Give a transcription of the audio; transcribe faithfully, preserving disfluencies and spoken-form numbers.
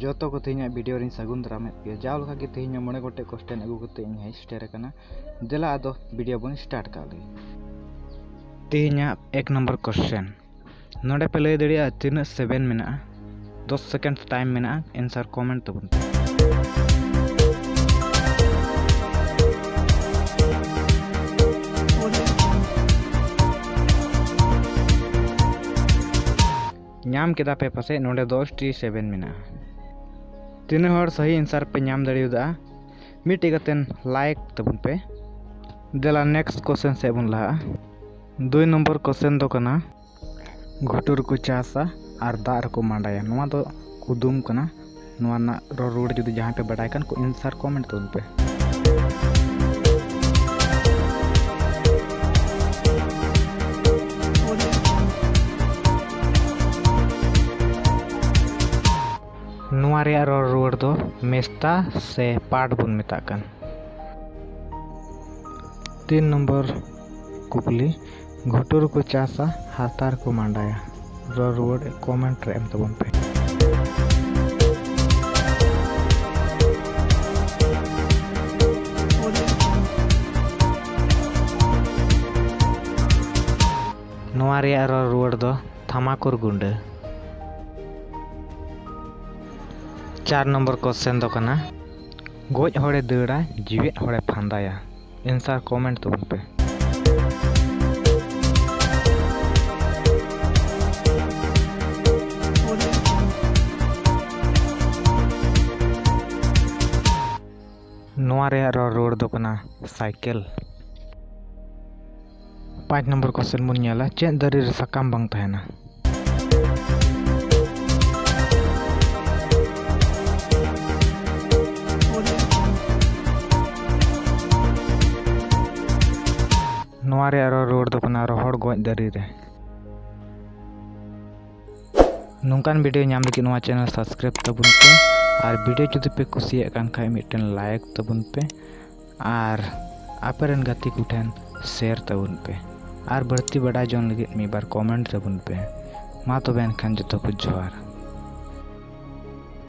ᱡᱚᱛᱚ ᱠᱚ ᱛᱮᱦᱮᱧᱟᱜ video ᱨᱤᱧ ᱥᱟᱹᱜᱩᱱ ᱫᱟᱨᱟᱢᱮᱫ ᱯᱮᱭᱟ᱾ ᱡᱟᱣ ᱞᱮᱠᱟ ᱜᱮ ᱛᱮᱦᱮᱧ ᱦᱚᱸ ᱢᱚᱬᱮ ᱜᱚᱴᱮᱡ question ᱟᱹᱜᱩ ᱠᱟᱛᱮ ᱤᱧ ᱦᱮᱡ ᱥᱮᱴᱮᱨ ᱟᱠᱟᱱᱟ᱾ ᱫᱮᱞᱟ ᱟᱫᱚ video ᱵᱚᱱ start ᱠᱟᱜ ᱞᱮᱜᱮ᱾ ᱛᱮᱦᱮᱧᱟᱜ ᱮᱠ ᱱᱚᱢᱵᱚᱨ question, ᱱᱚᱰᱮ ᱯᱮ ᱞᱟᱹᱭ ᱫᱟᱲᱮᱭᱟᱜᱼᱟ ᱛᱤᱱᱟᱹᱜ seven ᱢᱮᱱᱟᱜᱼᱟ? ᱫᱚᱥ second time ᱢᱮᱱᱟᱜᱼᱟ, answer comment ᱛᱟᱵᱚᱱ ᱯᱮ᱾ ᱧᱟᱢ ᱠᱮᱫᱟ ᱯᱮ ᱯᱟᱥᱮᱡ, ᱱᱚᱰᱮ ᱫᱚᱥ ᱴᱤ seven ᱢᱮᱱᱟᱜᱼᱟ᱾ ᱛᱤᱱᱟᱹᱜ ᱦᱚᱲ ᱥᱟᱹᱦᱤ answer ᱯᱮ ᱧᱟᱢ ᱫᱟᱲᱮᱭᱟᱫᱟ, ᱢᱤᱫᱴᱮᱡ ᱠᱟᱛᱮᱱ like ᱛᱟᱵᱚᱱ ᱯᱮ᱾ ᱫᱮᱞᱟ next question ᱥᱮᱫ ᱵᱚᱱ ᱞᱟᱦᱟᱜᱼᱟ᱾ ᱫᱩᱭ ᱱᱚᱢᱵᱚᱨ question ᱫᱚ ᱠᱟᱱᱟ, ᱜᱷᱩᱴᱩ ᱨᱮᱠᱚ ᱪᱟᱥᱟ ᱟᱨ ᱫᱟᱜ ᱨᱮᱠᱚ ᱢᱟᱸᱰᱟᱭᱟ᱾ ᱱᱚᱣᱟ ᱫᱚ ᱠᱩᱫᱩᱢ ᱠᱟᱱᱟ᱾ ᱱᱚᱣᱟ ᱨᱮᱱᱟᱜ ᱨᱚᱲ ᱨᱩᱣᱟᱹᱲ ᱡᱩᱫᱤ ᱡᱟᱦᱟᱸᱭ ᱯᱮ ᱵᱟᱰᱟᱭ ᱠᱷᱟᱱ ᱠᱚ answer comment ᱛᱟᱵᱚᱱ ᱯᱮ᱾ ᱱᱚᱣᱟ ᱨᱮᱭᱟᱜ ᱨᱚᱲ ᱨᱩᱣᱟᱹᱲ ᱫᱚ ᱢᱮᱥᱛᱟ ᱥᱮ ᱯᱟᱴ ᱵᱚᱱ ᱢᱮᱛᱟᱜ ᱠᱟᱱ᱾ ᱛᱤᱱ ᱱᱚᱢᱵᱚᱨ ᱠᱩᱠᱞᱤ, ᱜᱷᱩᱴᱩ ᱨᱮᱠᱚ ᱪᱟᱥᱟ, ᱦᱟᱨᱛᱟ ᱨᱮᱠᱚ ᱢᱟᱸᱰᱟᱭᱟ᱾ ᱨᱚᱲ ᱨᱩᱣᱟᱹᱲ comment ᱨᱮ ᱮᱢ ᱛᱟᱵᱚᱱ ᱯᱮ᱾ ᱱᱚᱣᱟ ᱨᱮᱭᱟᱜ ᱨᱚᱲ ᱨᱩᱣᱟᱹᱲ ᱫᱚ ᱛᱷᱟᱢᱟᱠᱩᱨ ᱜᱩᱸᱰᱟᱹ᱾ ᱪᱟᱨ ᱱᱚᱢᱵᱚᱨ question ᱫᱚ ᱠᱟᱱᱟ, ᱜᱚᱡ ᱦᱚᱲᱮ ᱫᱟᱹᱲᱟ, ᱡᱤᱣᱮᱫ ᱦᱚᱲᱮ ᱯᱷᱟᱸᱫᱟᱭᱟ᱾ Answer comment ᱛᱟᱵᱚᱱ ᱯᱮ᱾ ᱱᱚᱣᱟ ᱨᱮᱭᱟᱜ ᱨᱚᱲ ᱨᱩᱣᱟᱹᱲ ᱫᱚ ᱠᱟᱱᱟ ᱥᱟᱭᱠᱮᱞ᱾ ᱯᱟᱸᱪ ᱱᱚᱢᱵᱚᱨ question ᱵᱚᱱ ᱧᱮᱞᱟ, ᱪᱮᱫ ᱫᱟᱨᱮ ᱨᱮ ᱥᱟᱠᱟᱢ ᱵᱟᱝ ᱛᱟᱦᱮᱱᱟ? ᱱᱚᱣᱟ ᱨᱮᱭᱟᱜ ᱨᱚᱲ ᱨᱩᱣᱟᱹᱲ ᱫᱚ ᱠᱟᱱᱟ ᱨᱚᱦᱚᱲ ᱜᱚᱡ ᱫᱟᱨᱮ ᱨᱮ᱾ ᱱᱚᱝᱠᱟᱱ video ᱧᱟᱢ ᱞᱟᱹᱜᱤᱫ ᱱᱚᱣᱟ channel subscribe ᱛᱟᱵᱚᱱ ᱯᱮ, ᱟᱨ video ᱡᱩᱫᱤ ᱯᱮ ᱠᱩᱥᱤᱭᱟᱜ ᱠᱟᱱ ᱠᱷᱟᱡ ᱢᱤᱫᱴᱮᱱ like ᱛᱟᱵᱚᱱ ᱯᱮ, ᱟᱨ ᱟᱯᱮ ᱨᱮᱱ ᱜᱟᱛᱮ ᱠᱚᱴᱷᱮᱱ share ᱛᱟᱵᱚᱱ ᱯᱮ, ᱟᱨ ᱵᱟᱹᱲᱛᱤ ᱵᱟᱰᱟᱭ ᱡᱚᱝ ᱞᱟᱹᱜᱤᱫ ᱢᱤᱫ ᱵᱟᱨ comment ᱛᱟᱵᱚᱱ ᱯᱮ᱾ ᱢᱟ ᱛᱚᱵᱮ ᱮᱱᱠᱷᱟᱱ ᱡᱚᱛᱚ ᱠᱚ ᱡᱚᱦᱟᱨ᱾